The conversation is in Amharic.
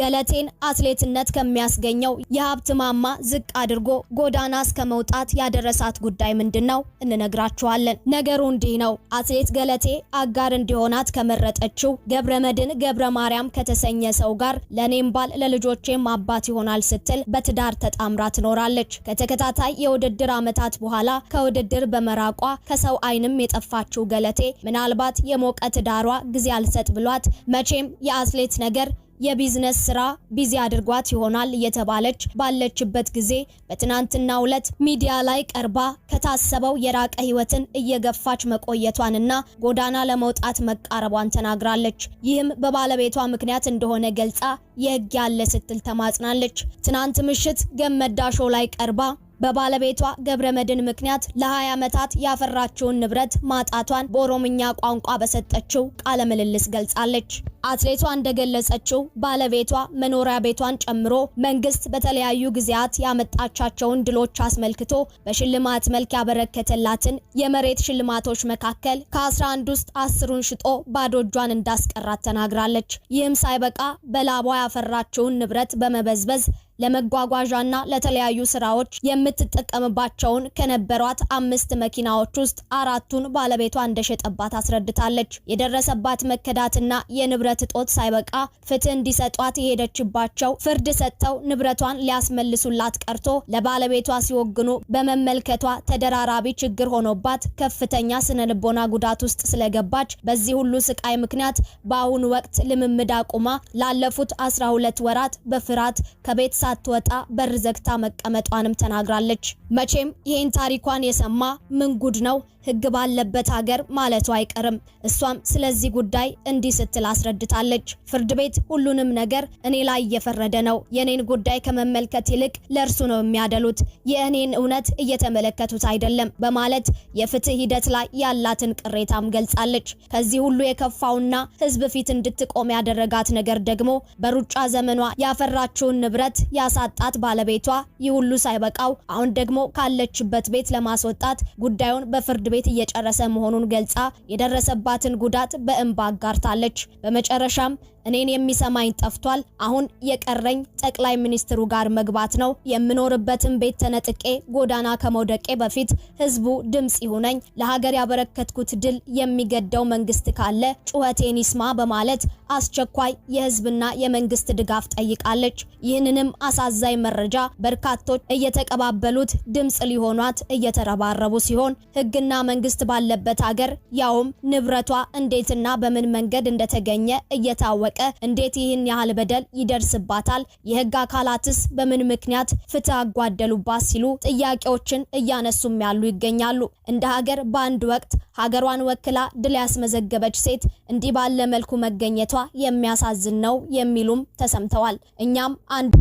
ገለቴን አትሌትነት ከሚያስገኘው የሀብት ማማ ዝቅ አድርጎ ጎዳና እስከ መውጣት ያደረሳት ጉዳይ ምንድን ነው? እንነግራችኋለን። ነገሩ እንዲህ ነው። አትሌት ገለቴ አጋር እንዲሆናት ከመረጠችው ገብረመድህን ገብረ ማርያም ከተሰኘ ሰው ጋር ለኔም ባል ለልጆቼም አባት ይሆናል ስትል በትዳር ተጣምራ ትኖራለች። ከተከታታይ የውድድር ዓመታት በኋላ ከውድድር በመራቋ ከሰው ዓይንም የጠፋችው ገለቴ ምናልባት የሞቀ ትዳሯ ጊዜ አልሰጥ ብሏት፣ መቼም የአትሌት ነገር የቢዝነስ ስራ busy አድርጓት ይሆናል እየተባለች ባለችበት ጊዜ በትናንትናው ዕለት ሚዲያ ላይ ቀርባ ከታሰበው የራቀ ህይወትን እየገፋች መቆየቷንና ጎዳና ለመውጣት መቃረቧን ተናግራለች። ይህም በባለቤቷ ምክንያት እንደሆነ ገልጻ የህግ ያለ ስትል ተማጽናለች። ትናንት ምሽት ገመዳ ሾው ላይ ቀርባ በባለቤቷ ገብረመድህን ምክንያት ለ20 ዓመታት ያፈራችውን ንብረት ማጣቷን በኦሮምኛ ቋንቋ በሰጠችው ቃለ ምልልስ ገልጻለች። አትሌቷ እንደገለጸችው ባለቤቷ መኖሪያ ቤቷን ጨምሮ መንግስት በተለያዩ ጊዜያት ያመጣቻቸውን ድሎች አስመልክቶ በሽልማት መልክ ያበረከተላትን የመሬት ሽልማቶች መካከል ከ11 ውስጥ 10ሩን ሽጦ ባዶ እጇን እንዳስቀራት ተናግራለች። ይህም ሳይበቃ በላቧ ያፈራችውን ንብረት በመበዝበዝ ለመጓጓዣና ለተለያዩ ስራዎች የምትጠቀምባቸውን ከነበሯት 5 መኪናዎች ውስጥ 4ቱን ባለቤቷ እንደሸጠባት አስረድታለች። የደረሰባት መከዳትና የንብረት እጦት ሳይበቃ ፍትህ እንዲሰጧት የሄደችባቸው ፍርድ ሰጥተው ንብረቷን ሊያስመልሱላት ቀርቶ ለባለቤቷ ሲወግኑ በመመልከቷ ተደራራቢ ችግር ሆኖባት ከፍተኛ ስነልቦና ጉዳት ውስጥ ስለገባች በዚህ ሁሉ ስቃይ ምክንያት በአሁኑ ወቅት ልምምድ አቁማ ላለፉት 12 ወራት በፍርሃት ከቤት ሳትወጣ በር ዘግታ መቀመጧንም ተናግራለች። መቼም ይሄን ታሪኳን የሰማ ምን ጉድ ነው፣ ህግ ባለበት ሀገር ማለቱ አይቀርም። እሷም ስለዚህ ጉዳይ እንዲህ ስትል አስረድታለች። ፍርድ ቤት ሁሉንም ነገር እኔ ላይ እየፈረደ ነው። የኔን ጉዳይ ከመመልከት ይልቅ ለእርሱ ነው የሚያደሉት። የእኔን እውነት እየተመለከቱት አይደለም በማለት የፍትህ ሂደት ላይ ያላትን ቅሬታም ገልጻለች። ከዚህ ሁሉ የከፋውና ህዝብ ፊት እንድትቆም ያደረጋት ነገር ደግሞ በሩጫ ዘመኗ ያፈራችውን ንብረት ያሳጣት ባለቤቷ ይህ ሁሉ ሳይበቃው አሁን ደግሞ ካለችበት ቤት ለማስወጣት ጉዳዩን በፍርድ ቤት እየጨረሰ መሆኑን ገልጻ የደረሰባትን ጉዳት በእንባ አጋርታለች። በመጨረሻም እኔን የሚሰማኝ ጠፍቷል። አሁን የቀረኝ ጠቅላይ ሚኒስትሩ ጋር መግባት ነው። የምኖርበትን ቤት ተነጥቄ ጎዳና ከመውደቄ በፊት ህዝቡ ድምጽ ይሁነኝ። ለሀገር ያበረከትኩት ድል የሚገደው መንግስት ካለ ጩኸቴን ይስማ በማለት አስቸኳይ የህዝብና የመንግስት ድጋፍ ጠይቃለች። ይህንንም አሳዛኝ መረጃ በርካቶች እየተቀባበሉት ድምጽ ሊሆኗት እየተረባረቡ ሲሆን፣ ህግና መንግስት ባለበት ሀገር ያውም ንብረቷ እንዴትና በምን መንገድ እንደተገኘ እየታወቀ እንዴት ይህን ያህል በደል ይደርስባታል? የህግ አካላትስ በምን ምክንያት ፍትህ አጓደሉባት? ሲሉ ጥያቄዎችን እያነሱም ያሉ ይገኛሉ። እንደ ሀገር በአንድ ወቅት ሀገሯን ወክላ ድል ያስመዘገበች ሴት እንዲህ ባለ መልኩ መገኘቷ የሚያሳዝን ነው የሚሉም ተሰምተዋል። እኛም አንድ